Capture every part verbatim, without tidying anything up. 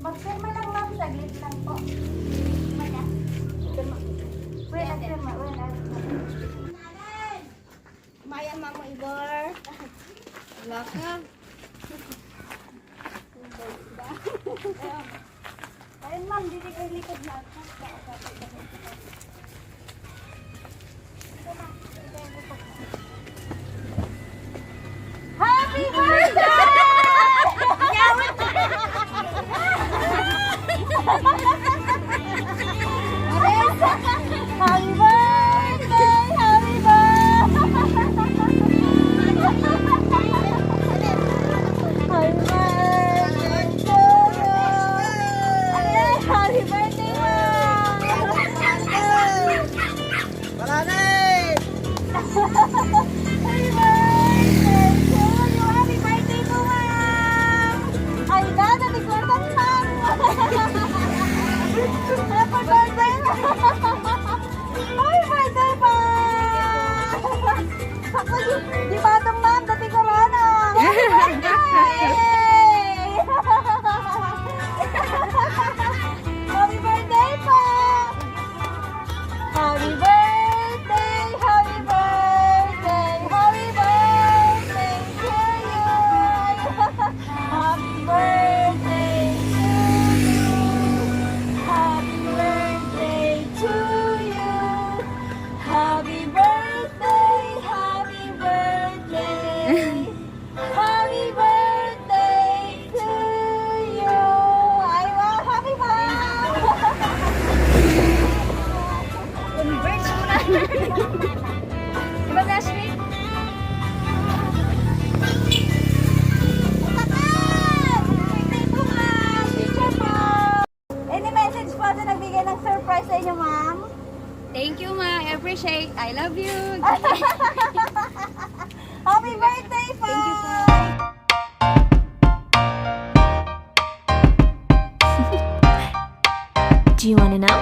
Magpirma lang, ma'am. Saglit lang po. Pirma ka. Pirma. Wait, pirma. Wait, pirma. Mayan, Mama Igor. Wala ka. Ayun, ma'am, didi kay likod na. Happy birthday! Happy birthday! Happy birthday! Happy birthday to you! Happy birthday, ma'am! Happy birthday to you! Happy birthday to ma'am! Ay, dada, di ko atan, ma'am! Happy birthday, ma'am! Happy birthday, ma'am! Ako, di, di ba itong ma'am? Dati ko rin, ah! Happy birthday! Happy birthday po! Happy birthday, happy birthday, happy birthday to you. Happy birthday to you. Happy birthday to you. Happy birthday, happy birthday. Happy birthday to you! Ay, wow! Happy, ma'am! Converge mo na. Di ba, Ashley? Birthday ko, ma'am! Picture po! Any message po sa nagbigay ng surprise sa inyo, ma'am? Thank you, ma. I appreciate. I love you. Happy birthday po! Thank you po. Do you want to know?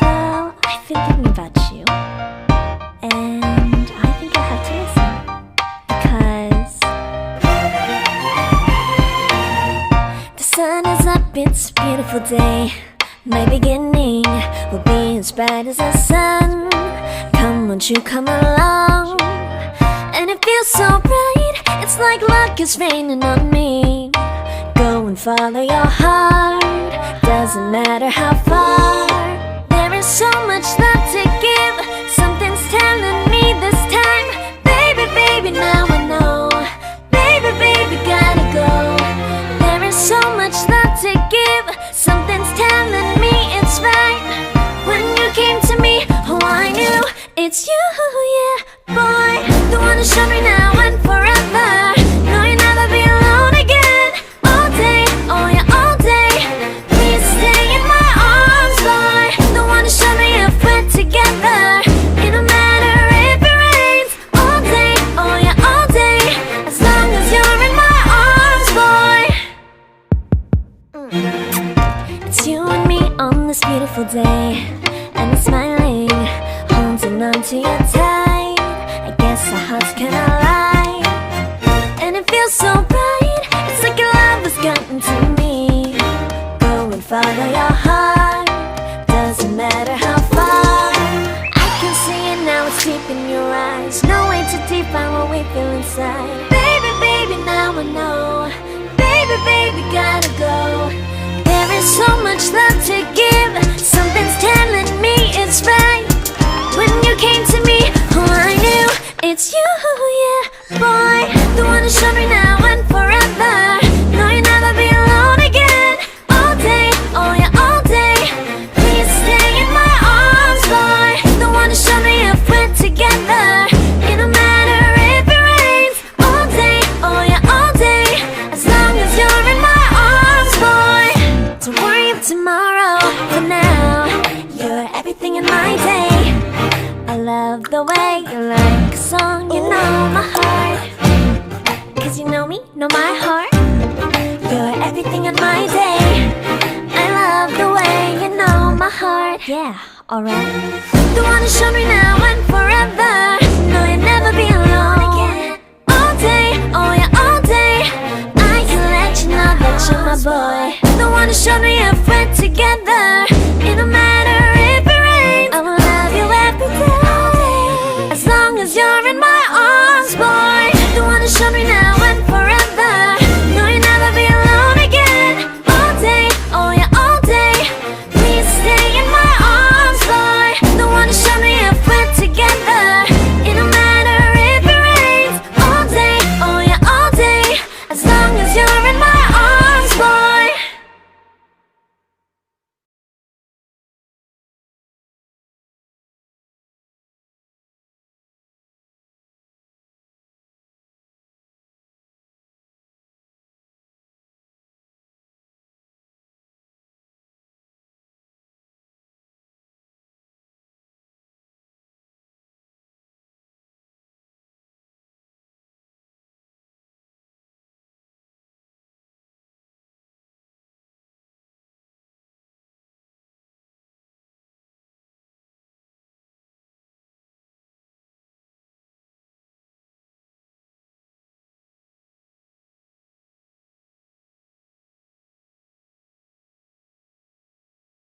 Well, I've been thinking about you, and I think I have to listen because the sun is up, it's a beautiful day. My beginning will be as bright as the sun. Come, won't you come along? And it feels so right, it's like luck is raining on me. Go and follow your heart, doesn't matter how far. There is so much love to give, something's telling me this time. Baby, baby, now I know. Baby, baby, gotta go. There is so much love to give. Something's telling me it's right. When you came to me, oh, I knew it's you, yeah, boy. The one who showed me now and forever. No, you'll never be alone again. All day, oh yeah, all day. Please stay in my arms, boy. The one who showed me if we're together. It don't matter if it rains. All day, oh yeah, all day. As long as you're in my arms, boy. Mm. It's you and me on this beautiful day. And it's smiling, holding on to you tight. I guess our hearts can align. And it feels so right. It's like your love has gotten to me. Go and follow your heart. Doesn't matter how far. I can see it now, it's deep in your eyes. No way to define what we feel inside. Baby, baby, now I know. Baby, baby, gotta go. There is so much love to give. Something's telling me it's right. When you came to me, oh, I knew it's you, yeah, boy. The one who showed me now and forever. No, you'll never be alone again. All day, oh yeah, all day. Please stay in my arms, boy. The one who showed me if we're together. It don't matter if it rains. All day, oh yeah, all day. As long as you're in my arms, boy. Don't worry about tomorrow. For now, you're everything in my day. I love the way you like a song. You know my heart. 'Cause you know me, know my heart. You're everything in my day. I love the way you know my heart. Yeah, alright. The one who showed me now and forever. No, you'll never be alone again. All day, oh yeah, all day. I can let you know.